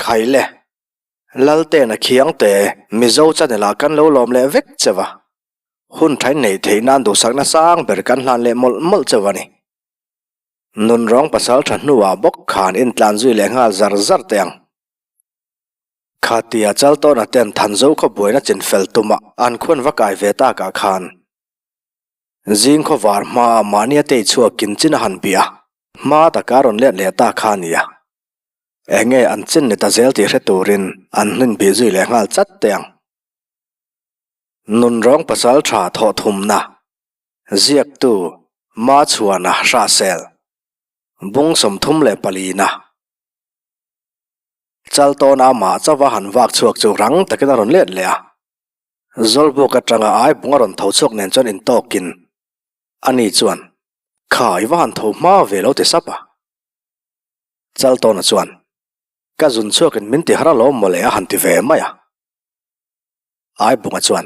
Khai le. Laltena Khiangte, Mizo channel ah kan lo lawm leh vek che va. Hun thain neih theih nan duhsakna sang ber kan hlan leh mawlh mawlh che va ni. Nunrawng pasal tha hnuah bawk khan intlan zui leh nghal zar zar teh ang. Khatia Chaltawna ten Thanzo khaw buaina chinfel tuma an khuan va kai ve takah khan zing khaw var hmaa mahnia tei chhuakin chin a han bih a, hma taka rawn let leh ta kha a ni a. Enge an chin ni ta zel tih hre turin an hnin bih zui leh nghal chat teh ang. Nunrawng pasal tha thawh thumna ziaktu Machhuana Hrahsel bung 34 na. Chaltawn amah chauha han vak chhuak chu rang takin a rawn let leh a. Zawlbuk atanga ai bung a rawn tho chhuak nen chuan intawkin ani chuan, Kha, i va han tho hma ve lo ti sap a. Chaltawna chuan, Ka zun chhuakin min ti har alawm mawle a han ti ve mai a. Aibunga chuan,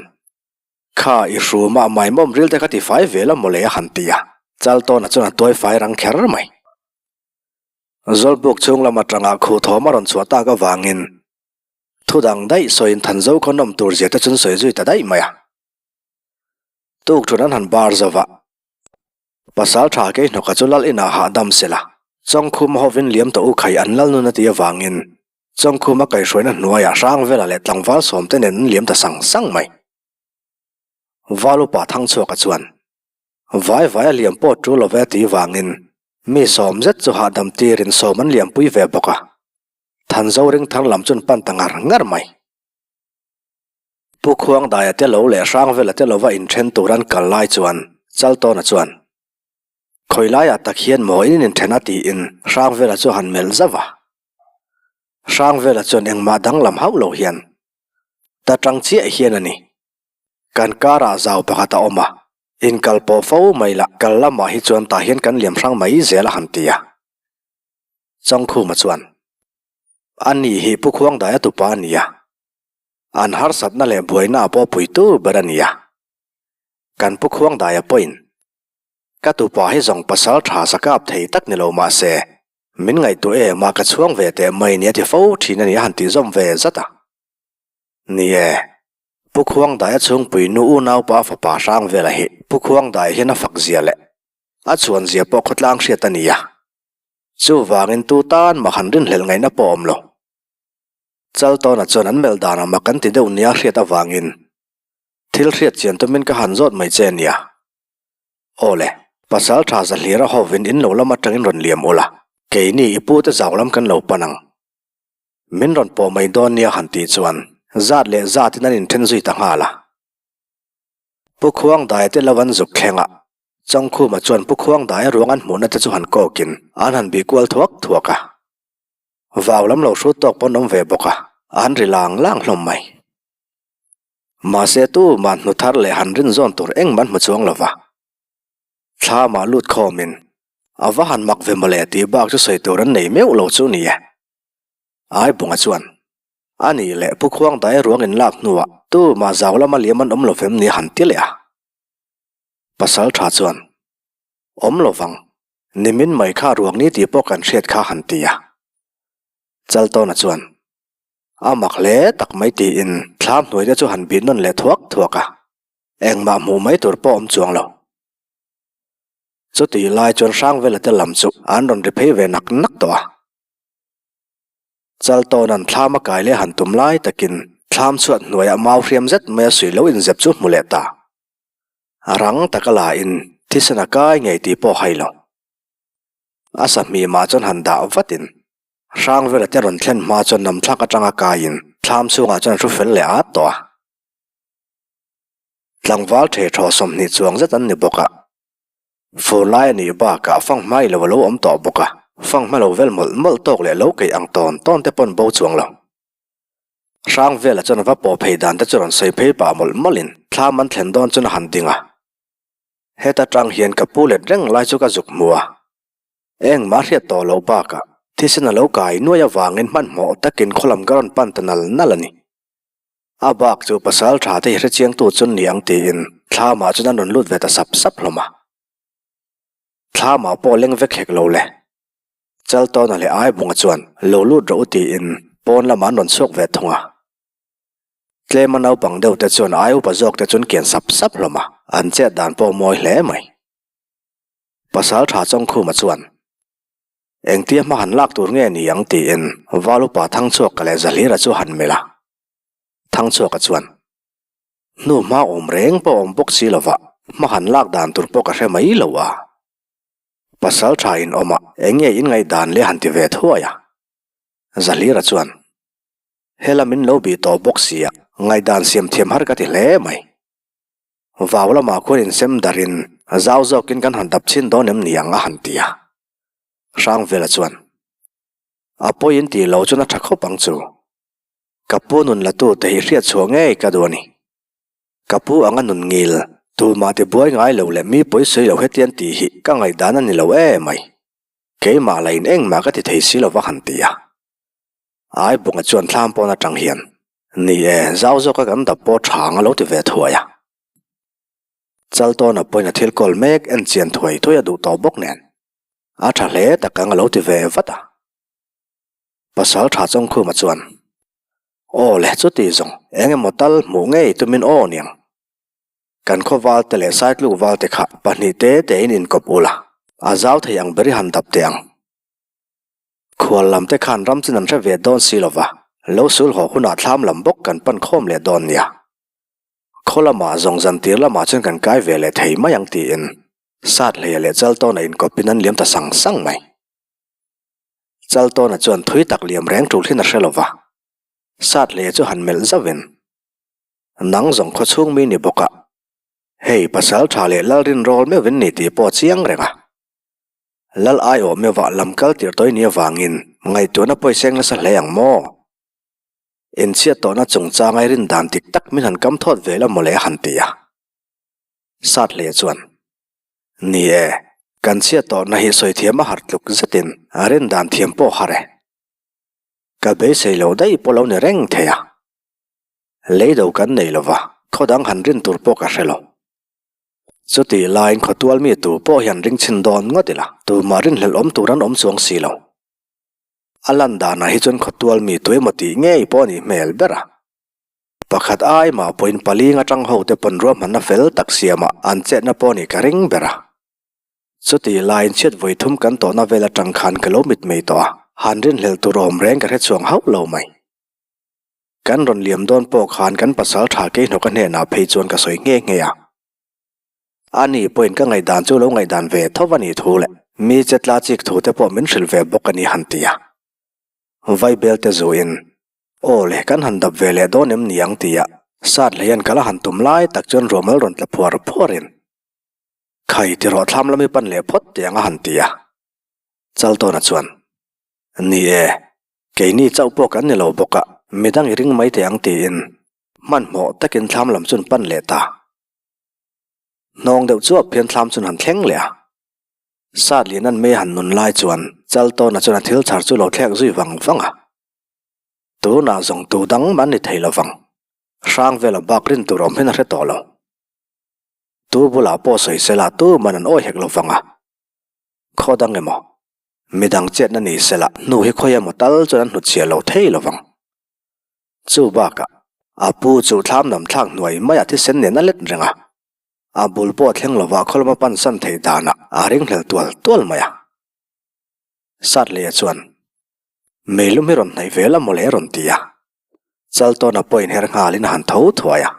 Kha, i hrumah maimawm ril te kha ti fai ve la mawle a han ti a. Chaltawna chuan a tuai fai rang kher mai. Zawlbuk chhung lam atanga khuh thawm a rawn chhuah tak avangin thu dang daih sawiin Thanzo khaw nawm tur zia te chun sawi zui ta daih mai a. Tuk thun an han bar zo va, Pasal tha kei hnawka chu lal inah hahdam se la, Chawngkhuma hovin liam tawh u khai an lal nun a tih avangin Chawngkhuma kaihhruaina hnuaiah Hrangvela leh tlangval sawmte nen an liam ta sang sang mai. Val upa Thangchhuaka chuan Vai vai a liam pawh tul lo ve tih vangin mi sawm zet chu hahdam tirin sawm an liampui ve bawk a, Thanzo ring thar lam chuan pan ta ngar ngar mai. Pu Khuangdaia te lo leh Hrangvela te lova inthen tur an kal lai chuan Chaltawna chuan, Khawi laiah tak hian maw in inthen a tiin Hrangvela chu a han melh zauh a. Hrangvela chuan engmah danglam hauh lo hian, Ta tang chiah hian a ni. Kan karah zau pakhat a awm a, inkal pawh fo mai lah kal lamah hi chuan tah hian kan liam hrang mai zel a han ti a. Chawngkhuma chuan, A ni hi Pu Khuangdaia tupa a ni a, an harsatna leh buaina pawh pui tur ber a ni a. Kan Pu Khuangdaia pawhin, Ka tupa hi zawng pasal tha sakap thei tak ni lo mah se, min ngaihtuah em a ka chhuang ve teh mai ni a ti fo thin a ni a han tih zawm ve zat a. Ni e, Pu Khuangdaia chhungpui nu unaupa fapa hrang vela hi Pu Khuangdaia hian a fak zia leh a chhuan zia pawh khawtlang hriat a ni a. Chuvangin tu tan mah han rinhlelh ngaihna pawh awm lo. Chaltawna chuan an melh danah mak an ti deuh nia hriat avangin thil hriat chian tumin ka han zawt mai che a nia. Aw le, pasal tha zahlira hovin in lo lam atangin rawn liam ula, keini i pute zau lam kan lo pan ang. Min rawn pawh mai dawn nia han tih chuan zat leh zatin an inthen zui ta nghal a. Pu Khuangdaia te lo an zuk thleng a, Chawngkhuma chuan Pu Khuangdaia ruang an hmuhna te chu han kawkin an han bih kual thuak thuak a. Vau lam lo hrut tawk pawn awm ve bawk a, an ri lang lang hlawm mai. Mahse tumah hnu thar leh han rin zawn tur engmah an hmu chuang lo va. Thlamah lut khawmin a va han mak ve mawle tih bak chu sawi tur an nei meuh lo chu ni e. Aibunga chuan, A nih leh Pu Khuangdaia ruang in lak hnuah tumah zau lama liam an awm lo vem ni han ti leh a. Pasal tha chuan, Awm lo vang, nimin mai kha ruang ni tih pawh kan hriat kha han ti a. Chaltawna chuan, A mak hle tak mai tiin thlam hnuai te chu han bih nawn leh thuak thuak a, engmah hmuh mai tur pawh awm chuang lo. Chutih lai chuan Hrangvela te lam chu an rawn ri phei ve nak nak tawh a. Chaltawna'n thlam a kai leh han tum lai takin thlam chhuat hnuaiah mau hriam zet mai a suih lo inzep chu hmu leh ta. A rang taka la in thisen a kai ngei tih pawh hai lo. A sahmimah chuan han dah vatin Hrangvela te rawn thlen hma chuan namthlak atanga kaiin thlam chhungah chuan a thu fel leh at tawh a. Tlangval thei thaw 20 chuang zet an ni bawk a. Fur lai a nih bakah fanghma i lo a lo awm tawh bawk a, fanghma lo vel mawlh mawlh tawk leh lo keih ang tawn tawn te pawn bo chuang lo. Hrangvela chuan a va pawh phei dan te chu rawn sawi phei pah mawlh mawlhin thlam an thlen dawn chuan a han ding a. Heta tang hian ka pu let reng lai chu ka zuk hmu a. Engmah hriat tawh loh bakah thisen a lo kai nuai avangin hmanhmawh takin khawlam ka rawn pan ta nal nal a ni. A bak chu pasal tha te hi hrechiangtu chu ni ang tiin thlamah chuan an rawn lut ve ta sap sap hlawm a. Thlamah pawh leng vek hek lo le. Chaltawna leh Aibunga chuan lo lut rawh u tiin pawn lamah an rawn chhuak ve thung a. Tlema naupang deuh te chuan ai upa zawk te chu an kian sap sap hlawm a, an chet dan pawh mawi hle mai. Pasal tha Chawngkhuma chuan, Engtia hma han lak tur nge ni ang tiin Val upa Thangchhuaka leh Zahlira chu han melh a. Thangchhuaka chuan, Hnu hma awm reng pawh awm bawk si lova, hma han lak dan tur pawh ka hre mai lo a. Pasal tha in awm a, eng nge in ngaihdan le han ti ve thuai a. Zahlira chuan, Hela min lo bih tawh bawk si a, ngaihdan siam thiam har ka ti hle mai. Vau lamah khuan insem darhin zau zawkin kan han dap chhin dawn em ni ang a han ti a. Hrangvela chuan, A pawiin tih lo chuan a tha khawp ang chu. Ka pu nun la tu te hi hriat chhuah ngei ka duh a ni. Ka pu anga nun ngil, tumah ti buai ngai lo leh mi pawi sawi lo hetian tih hi ka ngaihdan a ni lo em mai. Keimah la in engmah ka ti thei si lo va han ti a. Aibunga chuan thlam pawn atang hian, Ni e, zau zawka kan dap pawh tha ang a lo ti ve thuai a. Chaltawna pawhin a thil kawl mek en chian thuai thuai a duh tawh bawk nen, a tha hle tak ang a lo ti ve vat a. Pasal tha Chawngkhuma chuan, Aw le, chuti zawng, eng emaw tal hmuh ngei tumin aw niang. Kan khaw valte leh saitluk valte kha pahnih te tein inkawp ula, a zau thei ang ber i han dap teh ang. Khual lam te khan ram chin an hre ve dawn si lova, lo sul haw hunah thlam lam bawk kan pan khawm leh dawn nia. Khaw lamah zawng zan tir lamah chuan kan kai ve leh thei mai ang tiin Sathleia leh Chaltawna inkawpin an liam ta sang sang mai. Chaltawna chuan thui tak liam reng tul hin a hre lova, Sathleia chu han melh zauhin, Nang zawng khaw chhung mi ni bawk a, hei pasal tha leh Lalrinrawl meuhin ni tih pawh chiang reng a. Lal aiawh meuhah lam kal tir tawi ni avangin ngaihtuahna pawiseng nasa hle ang maw? Inchhiat tawhna chungchang ai rin dan dik tak min han kam thawt ve la mawle a han ti a. Sat hle chuan, Ni e, kan chhiat tawhna hi sawi thiam a har tluk zetin a rin dan thiam pawh har e. Ka beisei lo daih pawh lo ni reng thei a. Leido kan nei lova, khaw dang han rin tur pawh ka hre lo. Chutih laiin khawtual mi tu pawh hian ring chhin dawn ngawt ila, tumah rinhlelh awm tur an awm chuang si lo. A lan danah hi chuan khawtual mi tu emaw tih ngei pawh a nih hmel ber a. Pakhat ai mah pawhin paling atang ho te pawn ruahmanna fel tak siamah an chetna pawh a nih ka ring ber a. Chutih laiin chhiat vawi thum kan tawhna vel atang khan ka lo mit mei tawh a, han rinhlelh tur awm reng ka hre chuang hauh lo mai. Kan rawn liam dawn pawh khan kan pasal tha Keihnawka hnenah phei chuan ka sawi nghe nghe a. Ani pawhin ka ngaihdan chu lo ngaihdan ve tho a nih thu leh mi che tla chik thu te pawh min hrilh ve bawk a ni han ti a. Vaibel te zuin, Aw le, kan han dap ve leh dawn em ni ang ti a, sat hleian ka la han tum lai tak chuan ruahmal rawn tla phuar phuarin, Khai ti rawh thlam lami pan leh phawt teh ang a han ti a. Chaltawna chuan, Ni e, Keini chauh pawh kan ni lo bawk a, midang i ring mai teh ang tiin hmanhmawh takin thlam lam chuan pan leh ta. Hnawng deuh chuap hian thlam chuan han thleng leh a. Sat lian an mei han nun lai chuan Chaltawna chuan a thil chhar chu lo thlek zui vang vang a. Tunah zawng tu dang mah an ni thei lo vang. Hrang vela bak rin tur awm hian a hre tawh lo. Tu bulah pawh sawi sela tuman an awi hek lo vang a. Khaw dang emaw? Midang chetna ni sela hnu hi khawi emaw tal chuan an hnutchhiah lo thei lo vang. Chu bakah, a pu chu thlam lam thlak hnuai maiah thisen nen a let reng a, a bul pawh thleng lovah khaw lama pansan theih danah a ringhlel tual tual mai a. Satleia chuan, Meilum hi rawn hnaih ve la mawle a rawn ti a. Chaltawna pawh inher nghalin a han tho thuai a.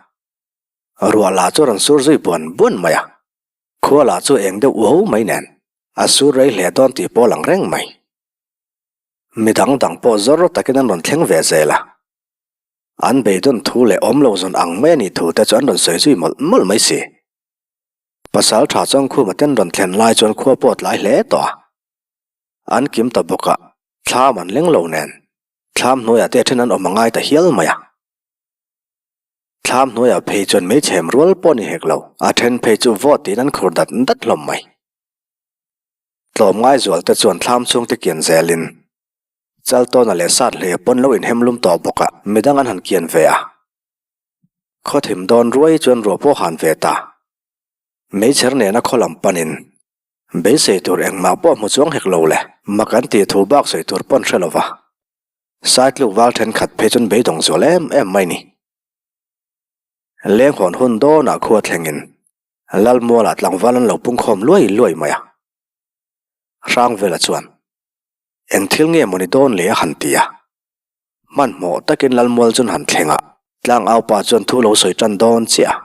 Ruah lah chu a rawn sur zui buan buan mai a. Khua lah chu eng deuh uau mai nen a sur rei hle dawn tih pawh lang reng mai. Mi dang dang pawh zawr takin an rawn thleng ve zel a. An beidawn thu leh awm lo zawn ang mai a nih thu te chu an rawn sawi zui mawlh mawlh mai si. Pasal tha Chawngkhuma ten rawn thlen lai chuan khua pawh a tlai hle tawh a. An kim ta bawk a, thlam an leng lo nen thlam hnuaiah te then an awm a ngai ta hial mai a. Thlam hnuaiah phei chuan meichhem rual pawh a ni hek lo, a then phei chu vawt tiin an khur dat dat hlawm mai. Tlawmngai zual te chuan thlam chhungte kian zelin Chaltawna leh Sathleia pawn lo inhem lum tawh bawk a, midang an han kian ve a. Khawthim dawn ruai chuan ruah pawh han ve ta. Meichher nena khaw lam panin beisei tur engmah pawh hmu chuang hek lo le, mak an tih thu bak sawi tur pawn hre lo va. Saitluk val thenkhat phei chuan beidawng zual em em mai ni. Lenghawn hun dawnah khua thlengin Lalmualah tlangval an lo pungkhawm luai luai mai a. Hrangvela chuan, Eng thil nge maw ni dawn le a han ti a. Hmanhmawh takin Lalmual chuan han thleng a, tlangaupa chuan thu lo sawi tan dawn chiah a.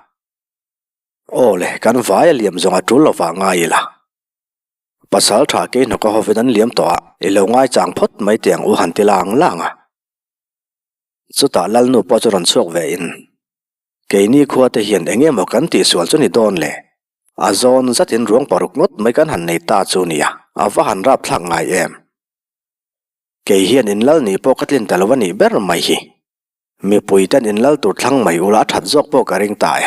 Aw le, kan vai a liam zawng a tul lovah ngai ila. Pasal tha kei hnawka hovin an liam tawh a, i lo ngaichang phawt mai teh ang u han ti lang lang a. Chutah Lalnu pawh chu rawn chhuak ve in, Keini khua te hian eng emaw kan tihsual chu ni dawn le? A zawn zatin ruang paruk ngawt mai kan han nei ta chu nia, a va han rapthlak ngai em? Kei hian in lal nih pawh ka tlin ta lo a nih ber mai hi. Mipui ten in lal tur thlang mai ula a that zawk pawh ka ring ta e.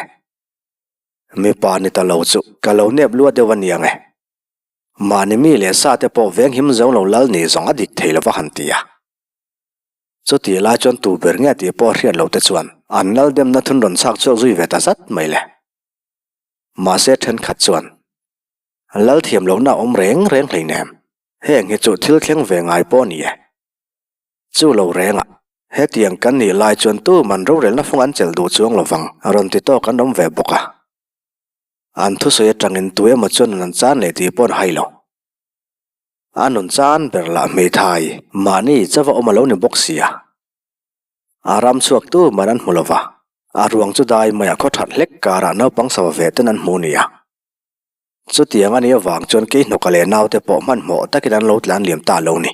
Mipa ni ta lo chu ka lo nep lua deuh a niang e. Mahni mi leh sa te pawh veng him zo lo lal nih zawng a dik thei lo va han ti a. Chutih lai chuan tu ber nge tih pawh hriat lo te chuan an lal demna thun rawn chhak chhuak zui ve ta zat mai le. Mahse thenkhat chuan lal thiam lohna a awm reng reng hleinem. Heng hi chu thil thleng ve ngai pawh a ni e. Chu lo rengah, hetiang kan nih lai chuan tu man rorelna fung an chelh duh chuang lovang rawn ti tawk an awm ve bawk a. An thusawi atangin tu emaw chuan nun an chan leh tih pawh an hai lo. A nun chan ber lah hmeithai mahni chauva awm a lo ni bawk si a. A ram chhuak tu man an hmu lova, a ruang chu dai maiah khaw that hlek karah naupang sava ve ten an hmu nia. Chutiang a nih avang chuan Keihnawka leh naute pawh hmanhmawh takin an lo tlan liam ta lo ni.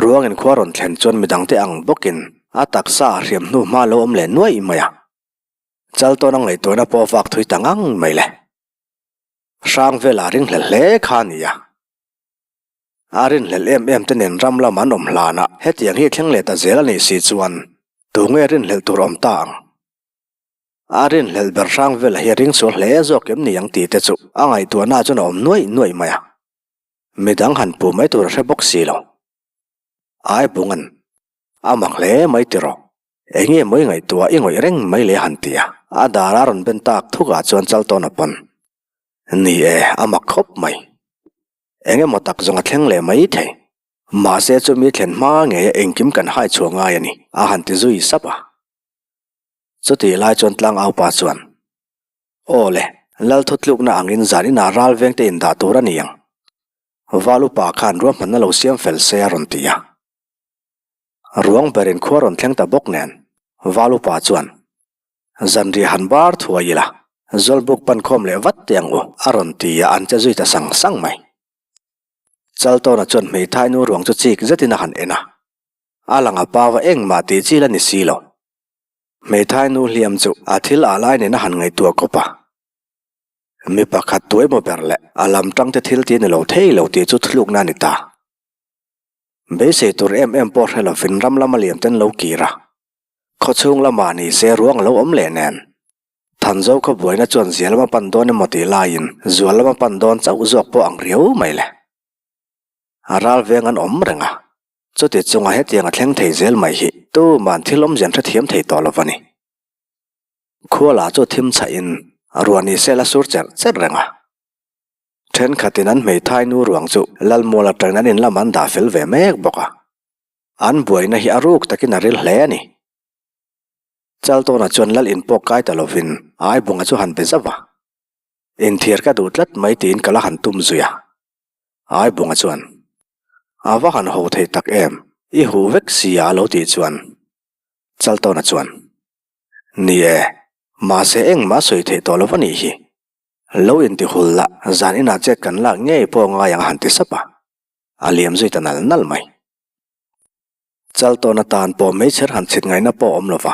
Ruangin khua rawn thlen chuan midangte ang bawkin a taksa a hriam hnu hma lo awm leh nuaih mai a. Chaltawn a ngaihtuahna pawh a vak thui ta ngang mai le. Hrang velah ringhlel hle kha a ni a. A rinhlelh em em te nen ram lam an awm hlan a, hetiang hi thleng leh ta zel a nih si chuan tunge rinhlelh tur awm ta ang? A rinhlelh ber hrang velah hi a ring sual hle zawk em ni ang tih te chu a ngaihtuahna chuan a awm nuaih nuaih mai a. Midang han puh mai tur a hre bawk si lo. Ai Bungan, a mak hle mai tiraw? Enge maw i ngaihtuah i ngawih reng mai le han ti a. A dar a rawn ben tak thukah chuan Chaltawna pawn, Ni e, a mak khawp mai. Enge maw tak zawng a thleng leh mai thei. Mahse chumi thlen hma ngeia engkim kan hai chhuah ngai a ni, a han ti zui sap a. Chutih lai chuan tlangaupa chuan, Aw le, Lal thutlukna angin zan inah ral vengte indah tur a ni ang. Val upa khan ruahmanna lo siam fel se a rawn ti a. Ruang berin khua rawn thleng ta bawk nen, Val upa chuan, Zanriah han bar thuai ila, Zawlbuk pan khawm leh vat teh ang u, a rawn ti a, an che zui ta sang sang mai. Chaltawna chuan hmeithai nu ruang chu chik zetin a han en a, a lang a pava engmah tih chi la ni si lo. Hmeithai nu hliam chu a thil ah lai nen a han ngaihtuah kawp a. Mi pakhat tu emaw ber leh a lam tang te thil ti a ni lo thei lo tih chu thulukna a ni ta. Beisei tur em em pawh hre lovin ram lama liam ten lo kir a. Khawchhung lamah ni se ruang a lo awm leh nen. Thanzo khaw buaina chuan zia lama pan dawn emaw tih laiin zual lama pan dawn chauh zawk pawh ang riau mai le. A ral veng an awm reng a. Chuti chunga hetiang a thleng thei zel mai hi tuman thil awmzian hrethiam thei tawh lo va ni. Khuala chu thim chhahin ruah ni sel a sur cherh cherh reng a. Thenkhatin an hmeithai nu ruang chu Lalmual atangin an in lam an dah fel ve mek bawk a. An buaina hi a ruk takin a ril hle a ni. Chaltawna chuan Lal in pawk kai ta lovin Aibunga chu han be zauh a. Inthiar ka duh tlat mai tiin ka la han tum zui a. Aibunga chuan, A va han ho thei tak em, i huh vek si a a lo tih chuan Chaltawna chuan, Ni e, mahse engmah sawi theih tawh lo va nih hi. Lo inti hul la, zan inah chet kan lak ngei pawh ngai ang a han ti sap a, a liam zui ta nal nal mai. Chaltawna tan pawh meichher han chhit ngaihna pawh a awm lo va,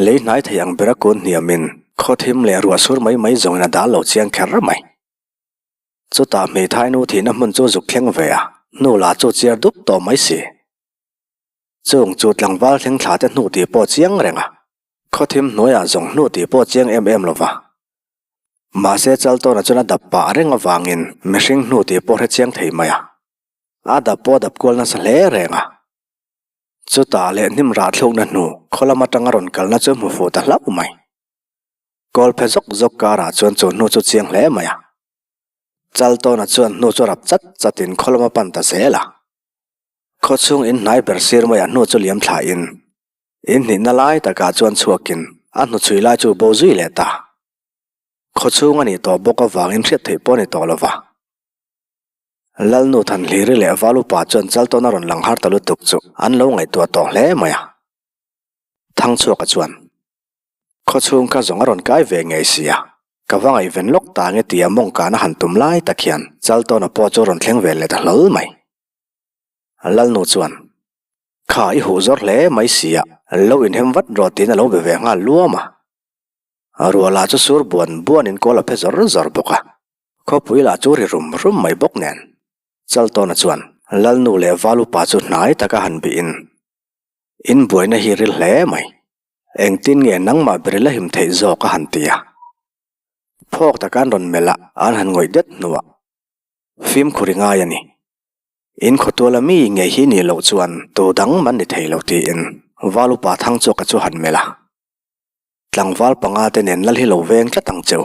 lei hnai thei ang bera kun hniamin khawthim leh ruah sur mai mai zawngin a dal lo chiang kher mai. Chutah hmeithai nu thihna hmun chu zuk thleng ve a, hnu lah chu chiar dup tawh mai si. Chung chu tlangval thleng thla te hnu tih pawh chiang reng a, khawthim hnuaiah zawng hnu tih pawh chiang em em lo va. Mahse Chaltawna chuan a dap pah reng avangin mihring hnu tih pawh hre chiang thei mai a, a dap pawh a dap kual nasa hle reng a. Chutah leh hnim rah thlukna hnu khaw lam atanga rawn kalna chu hmu fuh ta hlauh mai. Kawl phe zawk zawk karah chuan chu hnu chu chiang hle mai a. Chaltawna chuan hnu chu rap chat chatin khaw lama pan ta zel a. Khawchhung in hnai ber sir maiah hnu chu liam thlain in hnihna lai takah chuan chhuakin a hnuchhui lai chu bo zui leh ta. Khawchhung a nih tawh bawk avangin hriat theih pawh a ni tawh lo va. Lalnu Thanhliri leh Valupa chuan Chaltawna rawn lang har ta lutuk chu an lo ngaihtuah tawh hle mai a. Thangchhuaka chuan, Khawchhung kha zawng a rawn kai ve ngei sia, ka va ngaihven lawk ta nge tia mawngkana han tum lai tak hian Chaltawna pawh chu a rawn thleng ve leh ta hlawl mai. Lalnu chuan, Kha i huh zawr hle mai sia, lo inhem vat rawh tiin a lo be ve nghal luam a. Ruah lah chu sur buan buanin kawl a phe zawr zawr bawk a, khawpui lah chu ri rum rum mai bawk nen. Chaltawna chuan Lalnu leh Valupa chu hnai taka han bihin, In buaina hi ril hle mai, engtin nge nangmah ber la him theih zawk a han ti a. Phawk taka an rawn melh a, an han ngawih det hnuah fimkhur i ngai a ni. In khawtuala mi ngei hi nih loh chuan tu dang man ni thei lo tiin Valupa Thangchawka chu han melh a. Tlangval panga te nen lal hi lo veng tlat ang cheu.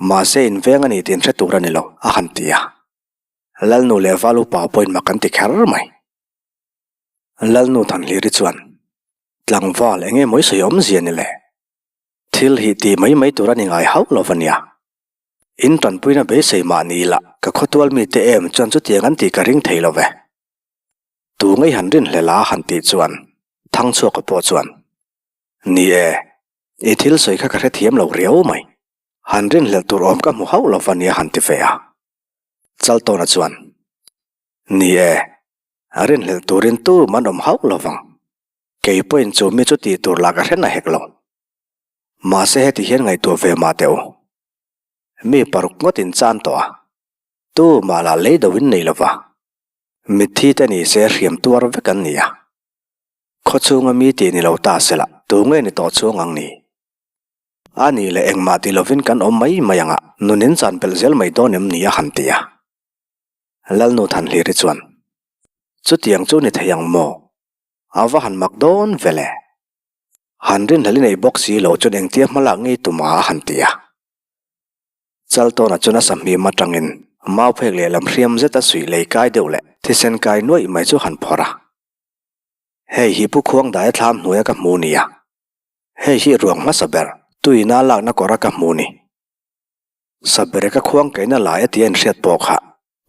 Mahse in veng a ni tih in hre tur a ni lo, a han ti a. Lalnu leh val upa pawhin mak an ti kher mai. Lalnu Thanhliri chuan, Tlangval eng nge mawi sawi awmzia ni le? Thil hi ti mai mai tur a ni ngai hauh lo va nia. In tanpuina beisei mah ni ila, ka khawtual mite em chuan chutiang an tih ka ring thei lo ve. Tu ngei han rinhlel a han tih chuan Thangchhuaka pawh chuan, Ni e, i thil sawi kha ka hrethiam lo riau mai. Han rinhlelh tur awm ka hmu hauh lo va nia han ti ve a. Chaltawna chuan, Ni e, rinhlelh turin tum an awm hauh lo vang. Kei pawhin chu mi chu tih tur lah ka hre na hek lo. Mahse heti hian ngaihtuah ve mah teh u. Mi paruk ngawt in chan tawh a, tumah lah lei do in nei lo va. Mitthi te ni se hriam tuar vek an ni a. Khawchhunga mi tih ni lo ta sela, tu nge ni tawh chuang ang ni? A nih leh engmah ti lovin kan awm mai mai ang a, nun in chan belh zel mai dawn em ni a han ti a. Lalnu Thanhliri chuan, Chutiang chu ni thei ang maw? A va han mak dawn ve le. Han rinhlel i nei bawk si lo chuan engtia hma lak ngei tum a a han ti a. Chaltawna chuan a sahmim atangin mauphek lehlam hriam zeta suih lei kai deuh leh thisen kai nuaih mai chu han phawrh a. Hei hi Pu Khuangdaia thlam hnuaia ka hmu nia. Hei hi ruang hmasa ber, tuina lakna kawra ka hmu ni. Sabere ka khuang keina lai a tia inhriat pawh kha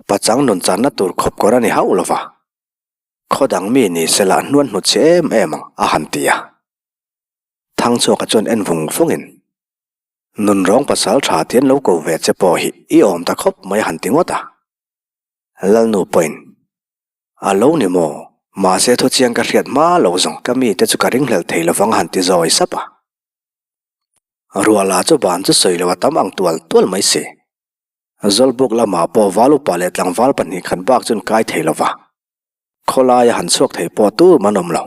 pachang nun channa tur khawp kawr a ni hauh lo va. Khaw dang mi ni se lah hnuan hnut chhe em em ang a han ti a. Thangchhuaka chuan en vung vungin, Nunrawng pasal tha tian lo ko ve che pawh hi i awm ta khawp mai a han ti ngawt a. Lalnu pawhin, A lo ni maw? Mahse thu chiang ka hriat hma lo zawng ka mite chu ka ringhlel thei lovang han ti zawi sap a. Ruah lah chu ban chu sawi lo a tam ang tual tual mai si. Zawlbuk lamah pawh val upa leh tlangval 2 khat bak chuan kai thei lo va. Khawlaia han chhuak thei pawh tum an awm lo.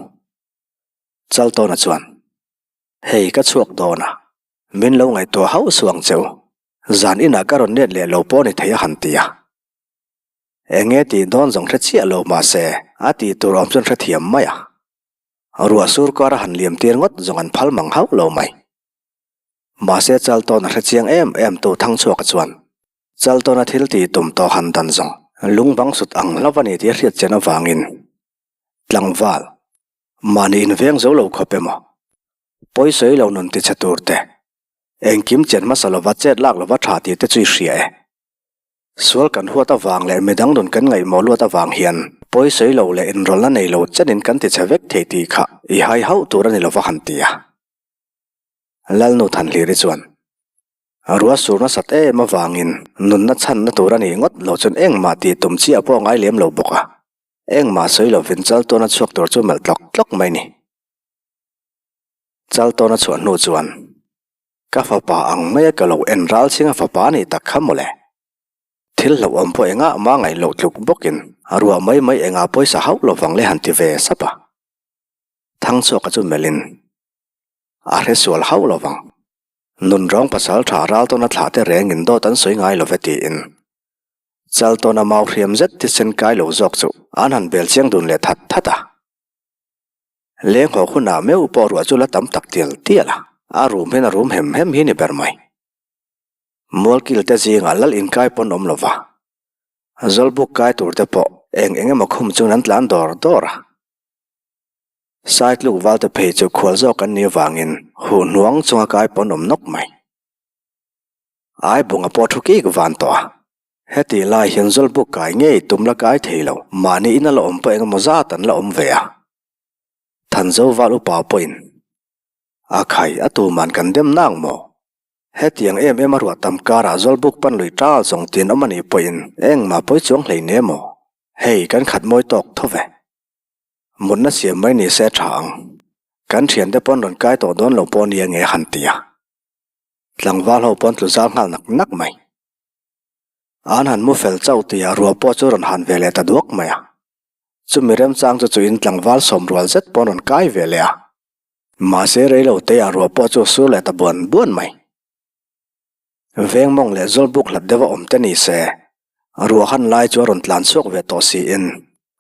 Chaltawna chuan, Hei ka chhuak dawn a, min lo ngaihtuah hauh suh ang che u. Zan inah ka rawn let leh lo pawh ni thei a han ti a. Enge tih dawn zawng hre chiah lo mahse a tih tur awm chuan hrethiam mai a. Ruah sur kar a han liam tir ngawt zawng an phal mang hauh lo mai. Mahse Chaltawn a hre chiang em em tu Thangchhuaka chuan Chaltawna thil tih tum tawh han dan zawng lung bang sut ang hlauh a ni tih a hriat chian avangin tlangval mahni inveng zo lo khawp emaw pawisawi lo nun tichhe tur te engkim chian hmasa lova chet lak lova tha tih te chu i hria e. Sual kan huat avang leh midang nun kan ngaihmawh luat avang hian pawisawi lo leh inrawlna nei lo chenin kan tichhe vek thei tih kha i hai hauh tur a ni lova han ti a. Lalnu Thanhliri chuan, Ruah sur nasat em avangin nunna chhanna tur a nih ngawt lo chuan engmah tih tum chiah pawh a ngai lem lo bawk a, engmah sawi lovin Chaltawna chhuak tur chu melh tlawk tlawk mai ni. Chaltawna chhuah hnu chuan, Ka fapa ang maia ka lo en ral chhinga fapa nih tak kha mawle. Thil hlauhawm pawh engah mah ngaih loh tluk bawkin a ruah mai mai engah pawisa hauh lovang le han ti ve sap a. Thangchhuaka chu melhin a hre sual hauh lovang. Nunrawng pasal tha ral tawna thlah te rengin dawt an sawi ngai love tiin Chaltawna mau hriam zet thisen kai lo zawk chu an han bel chiang dun leh that that a. Leng haw hunah meuh pawh ruah chu la tam tak tial tial a, a rum hian a rum hem hem hi ni ber mai. Mualkil te zingah lal inkai pawn awm lo va, Zawlbuk kai tur te pawh eng eng emaw khum chuan an tlan dawr dawr a. Saitluk valte phei chu khual zawk an nih avangin huh hnuang chunga kai pawn awm nawk mai. Aibunga pawh thu kik van tawh a. Heti lai hian Zawlbuk kai ngei tum la kai thei lo, mahni in a la awm pawh engemaw zat an la awm ve a. Thanzo val upa pawhin, A khai, a tuman kan dem nang maw? Hetiang em em a ruah tam karah Zawlbuk pan lui tal zawng tin awm a nih pawhin engmah pawi chuang hlei ne maw? Hei, kan khat mawi tawk tho ve. Mutna siam mai ni se tha ang. Kan thiante pawn rawn kai tawh dawn lo pawh nia nge han ti a. Tlangval ho pawn tlu zal nghal nak nak mai. An han mu fel chauh tihah ruah pawh chu rawn han ve leh ta duak mai a. Chumi remchang chu chuin tlangval sawm rual zet pawh rawn kai ve leh a. Mahse reilo teiah ruah pawh chu sur leh ta buan buan mai. Veng mawng leh zawlbuk hlat deuha awm te ni se, ruah han lai chu a rawn tlan chhuak ve tawh siin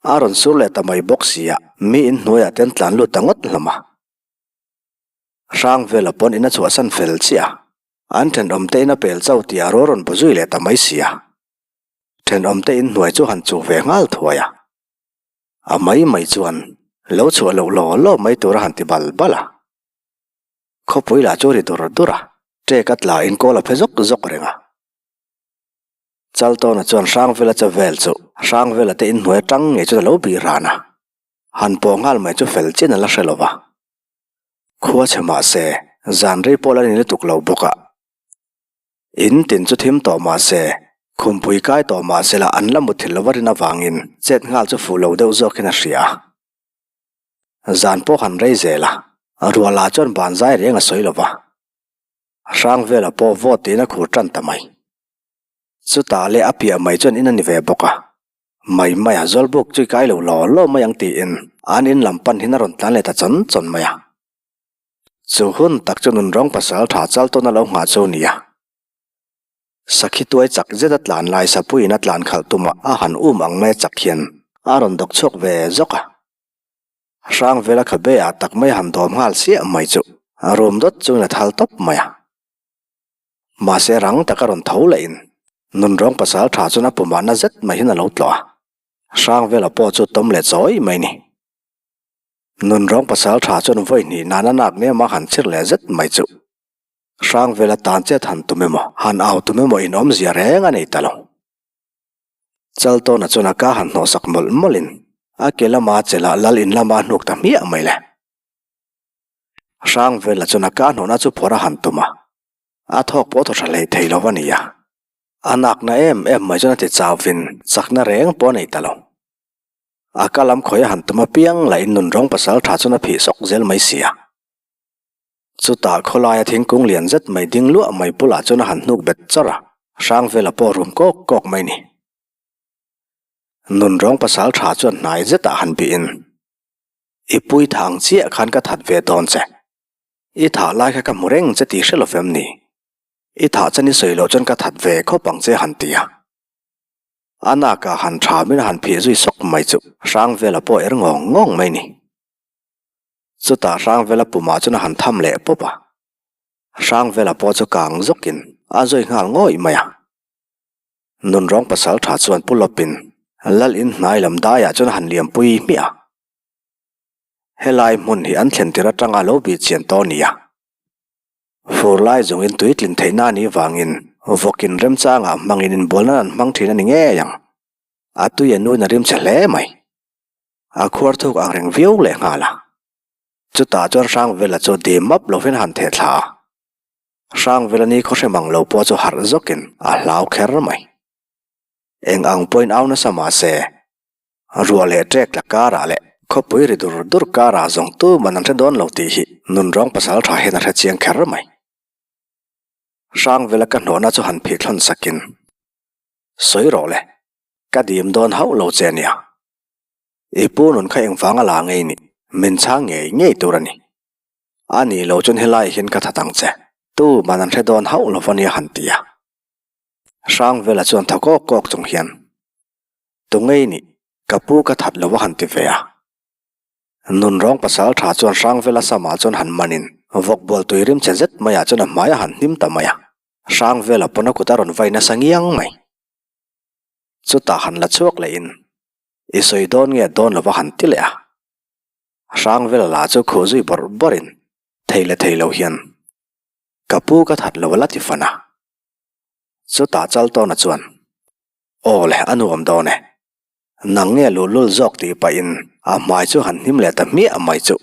a rawn sur leh ta mai bawk sia, mi in hnuaiah te an tlan lut ta ngawt hlawm a. Hrangvela pawn in a chhuahsan fel chiah a. An thenawm te in a pel chauh tih a rual rawn bu zui leh ta mai si a. Thenawm te in hnuai chu han chuh ve nghal thuai a. A mai mai chuan lo chhuah loh law law mai tur a han ti bal bal a. Khawpui lah chu ri dur dur a, ṭek a tla in kawl a phe zawk zawk reng a. Chaltawna chuan Hrangvela che vel chu Hrangvela te in hnuai aṭang ngei chuan a lo bih ran a. Han pawh nghal mai chu fel chin a la hre lo va. Khua chhe mah se, zan rei pawh la ni lutuk lo bawk a. In tin chu thim tawh mah se, khumpui kai tawh mah se lah an la muthilh lova rin avangin chet nghal chu fuh lo deuh zawkin a hria a. Zan pawh han rei zel a, ruah lah chuan ban zai reng a sawi lo va. Hrang vela pawh vawt tiin a khur tan ta mai. Chutah leh a piah mai chuan in a ni ve bawk a. Mai mai a, Zawlbuk chu i kai lo law law mai ang tiin an in lam pan hin a rawn tlan leh ta chawn chawn mai a. Chu hun tak chu nunrawng pasal tha chal tawn a lo nghah chu a ni a. Sakhi tuai chak zet a tlan lai sapuiin a tlan khalh tumah a han um ang mai a chak hian a rawn dawk chhuak ve zawk a. Hrang vela khabe ah tak mai a han dawm nghal siah mai chu a rum dawt chungin a thal tawp mai a. Mahse rang taka rawn tho lehin nunrawng pasal tha chuan a pumah na zet mai hian a lo tlawh a, Hrangvela pawh chu tawm leh chawi mai ni. Nunrawng pasal tha chuan vawi hnih nana nak nem a han chhir leh zet mai chu Hrangvela tan chet han tum emaw, han au tum emaw in awmzia reng a nei ta lo. Chaltawna chuan a ka han hnawhsak mawlh mawlhin a ke lama chelah lal in lama a hnuk ta hmiah mai le. Hrangvela chuan a ka hnawhna chu phawrh a han tum a, a thawk pawh thaw tha hlei thei lo a ni a. A nakna em em mai chuan a ti chauvin chakna reng pawh a nei ta lo. A ka lam khawi a han tum apiang lahin nunrawng pasal tha chuan a phih sawk zel mai si a. Chutah khawlaia thingkung lian zet mai ding luah mai bulah chuan a han hnuk bet chawrh a, Hrangvela pawh rum kawk kawk mai ni. Nunrawng pasal tha chuan hnai zetah han bihin. I pui thang chiah khan ka that ve dawn che. I thah lai kha ka hmu reng che tih hre lo fem ni. I thah chan i sawi loh chuan ka that ve khawp ang che han ti a. A nakah han tha min han phih zui sawk mai chu Hrangvela pawh er ngawng ngawng mai ni. Chutah Hrangvela pumah chuan a han tham leh pawp a. Hrangvela pawh chu kang zawkin a zui nghal ngawih mai a. Nunrawng pasal tha chuan pu lawpin lal in hnai lam daiah chuan a han liampui hmiah a. Helai hmun hi an thlen tir atanga lo bih chian tawh a ni a. Fur lai zawngin tui tlin theihna a nih vangin vawkin remchangah hmangin inbual nan an hmang thin a ni ngei ang. A tui a nuin a rim chhe hle mai. A khuar thuk ang reng viau leh nghal a. Chutah chuan Hrangvela chu dim map lovin a han theh thla a. Hrangvela ni khaw hre mang lo pawh chu harh zawkin a hlau kher mai. Eng ang pawhin au nasa mah se, Ruah leh ṭek tla karah leh khawpui ri dur dur karah zawng tuman an hre dawn lo tih hi nunrawng pasal ṭha hian a hre chiang kher mai. Hrangvela ka hnawhna chu han phih thlawn sakin, Sawi rawh le, ka dim dawn hauh lo che nia. I pu nun kha engvanga la ngei nih, min chhang ngei ngei tur a ni. A nih lo chuan helaiah hian ka that ang che, tuman an hre dawn hauh lo va nia han ti a. Hrangvela chuan thaw kawk kawk chung hian, Tu ngei nih, ka pu ka that lo a han ti ve a. Nunrawng pasal tha chuan Hrangvela samah chuan han manin vawkbual tui rim chhe zet maiah chuan a hmai a han hnim ta mai a. Hrangvela pawn a kut a rawn vai nasa ngiang mai. Chutah han la chhuak lehin, I sawi dawn nge dawn lo va han ti leh a. Hrangvela lah chu khuh zui bawrh bawrhin thei leh thei lo hian ka pu ka that lo a la ti fan a. Chutah Chaltawna chuan, Aw le, a nuam dawn e. Nang nge luhlul zawk tih pahin a hmai chu han hnim leh ta hmiah mai chu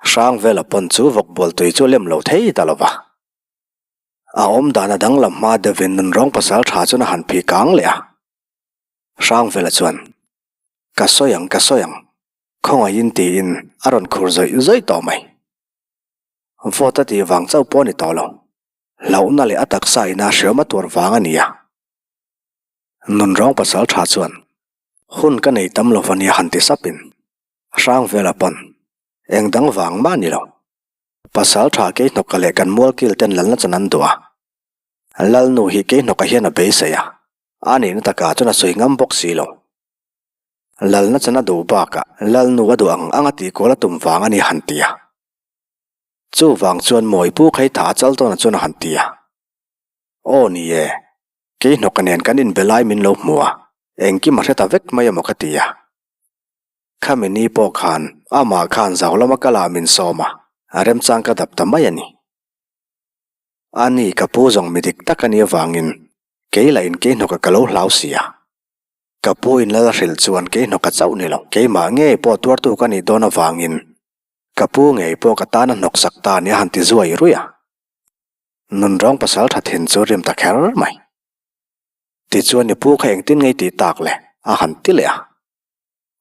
Hrangvela pawn chu vawkbual tui chu lem lo thei ta lo va. A awm dan a danglam hma deuhin nunrawng pasal tha chuan a han phih kang leh a. Hrangvela chuan, Ka sawi ang, ka sawi ang, khawngaihin tiin a rawn khur zawih zawih tawh mai. Vote a tih vang chauh pawh a ni tawh lo. Hlauhna leh a taksa ina hreawm a tuar vang a ni a. Nunrawng pasal tha chuan, Hun ka nei tam lo va nia han ti sapin, Hrangvela pawn, Eng dang vang mah a ni lo. Pasal tha Keihnawka leh kan mualkil ten lalna chan an duh a. Lalnu hi Keihnawka hian a beisei a, a nihna takah chuan a sawi ngam bawk si lo. Lalna chan a duh bakah Lalnu a duh ang ang a tihkual a tum vang a ni han ti a. Chuvang chuan Mawi pu khai tha a chal tawn a chuan a han ti a. Aw ni e, kei hnawka nen kan inbe lai min lo hmu a, engkim a hre ta vek mai emaw ka ti a. Khami ni pawh khan amah khan zau lama kal ah min sawm a, a remchang ka dap ta mai a ni. A ni ka pu zawng mi dik tak a nih avangin kei lah in kei hnawka ka lo hlau si a. Ka pu in lal a hrilh chuan kei hnawka chauh ni lo, keimah ngei pawh tuartu ka nih dawn avangin ka pu ngei pawh ka tan a hnawk sak ta nia han ti zuai ruih a. Nunrawng pasal tha thin chu rim ta kher mai. Tichuan i pu kha engtin ngei tih tak le a han ti leh a.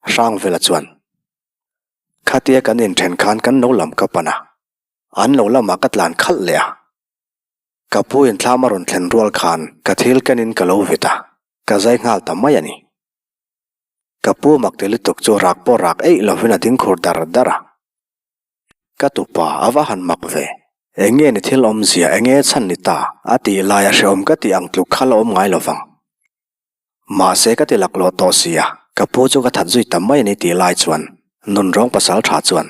Hrangvela chuan, Khatia kan inthen khan kan lo lam ka pan a, an lo lamah ka tlan khalh leh a. Ka pu in thlam a rawn thlen rual khan ka thil kenin ka lo vit a, ka zai nghal ta mai a ni. Ka pu mak ti lutuk chu rak pawh rak eih lovin a ding khur dar dar a. Ka tupa a va han mak ve, eng nge ni thil awmzia eng nge chhan ni ta a tih lai a hrehawm ka tih ang tluk kha la awm ngai lovang. Mahse ka ti laklawh tawh si a, ka pu chu ka that zui ta mai a ni tih lai chuan nunrawng pasal tha chuan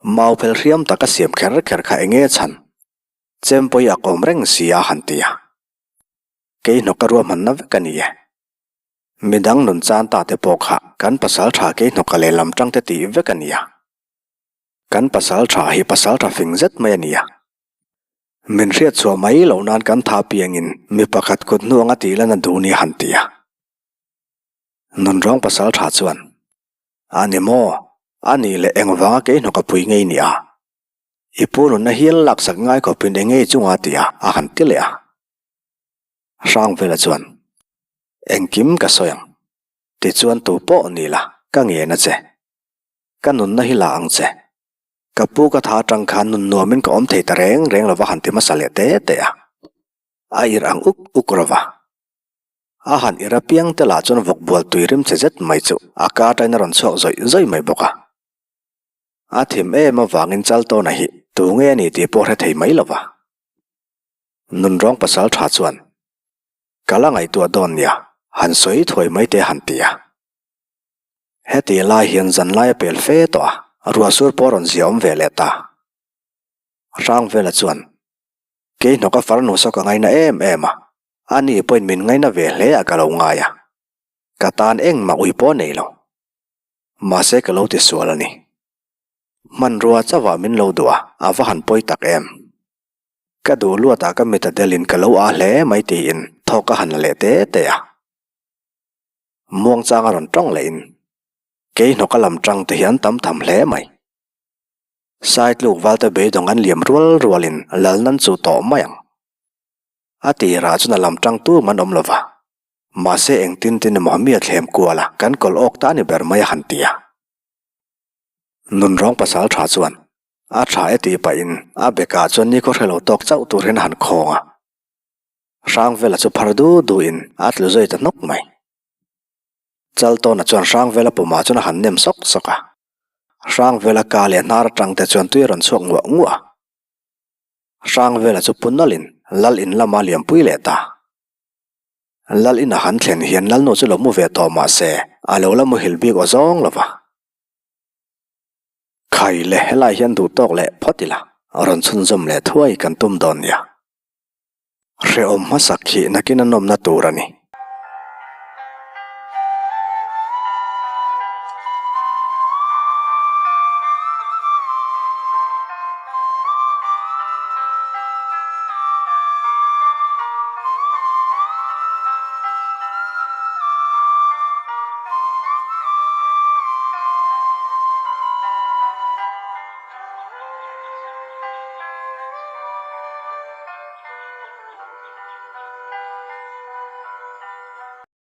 Mau phel hriam tak a siam kher kher kha eng nge chhan? Chempui ak awm reng si a han ti a. Kei hnawk ka ruahmanna vek a ni e. Midang nun chan ta te pawh kha kan pasal tha kei hnawka lehlam tang te tih vek a ni a. Kan pasal tha hi pasal tha fing zet mai a ni a. Min hriat chhuah mai loh nan kan tha piangin mi pakhat kut hnuang a tih lan a duh ni a han ti a. Nunrawng pasal tha chuan, A ni maw? A nih leh engvanga kei hnawk a pui ngei ni a? I pu nunna hial laksak ngai khawpin eng ngei chunga ti a a han ti leh a. Hrangvela chuan, Engkim ka sawi ang. Tichuan tu pawh ni la, ka ngen a che. Ka nunna hi la ang che. Ka pu ka tha atang khan nun nuamin ka awm thei ta reng reng lova han ti hmasa leh te te a. A irh ang uk uk rova. A han irh apiang te lah chuan vawk bual tui rim che zet mai chu a ka atangin a rawn chhuak zawih zawih mai bawk a. A thim em avangin Chaltawna hi tu nge a ni tih pawh hre thei mai lova. Nunrawng pasal tha chuan, Ka la ngaihtuah dawn nia, han sawi thuai mai te han ti a. Heti lai hian zan lai a pel fe tawh a, ruahsur pawh a rawn zia awm ve leh ta. Hrangvela chuan, Kei hnawk a farnu saw ka ngaina em em a, ani pawhin min ngaina ve hle a ka lo ngai a. Ka tan engmah ui pawh nei lo. Mahse ka lo ti sual a ni. Hmanrua chauhah min lo duh a, a va han pawi tak em. Ka duh luatah ka mit a delin ka lo ah hle mai tiin thawk a han la leh te te a. Muangchang a rawn tawng lehin kei hnawk a lam tang te hi an tam tham hle mai. Saitluk valte beidawng an liam rual rualin lal nan chu tawh mai ang. A tirah chuan a lam tang tum an awm lo va. Mahse engtin tin emaw mi a thlem kual a, kan kawlh awk ta a ni ber mai a han ti a. Nunrawng pasal tha chuan A tha e tih pahin a bekah chuan nikhaw hre lo tawk chauh tur hian a han khawng a. Hrangvela chu phar du duin a tlu zui ta hnawk mai. Chaltawna chuan Hrangvela pumah chuan a han nem sawk sawk a. Hrangvela ka leh hnar atang te chuan tui a rawn chhuak nguah nguah a. Hrangvela chu pu nawlhin Lal in lama liampui leh ta. Lal in a han thlen hian Lalnu chu lo mu ve tawh mah se a lo la muhil bik aw zawng lo va. Khai le helai hian duh tawk leh phawt ila, rawn chhunzawm leh thuai kan tum dawn nia. Hrehawm hmasak hi nakin a nawmna tur a ni.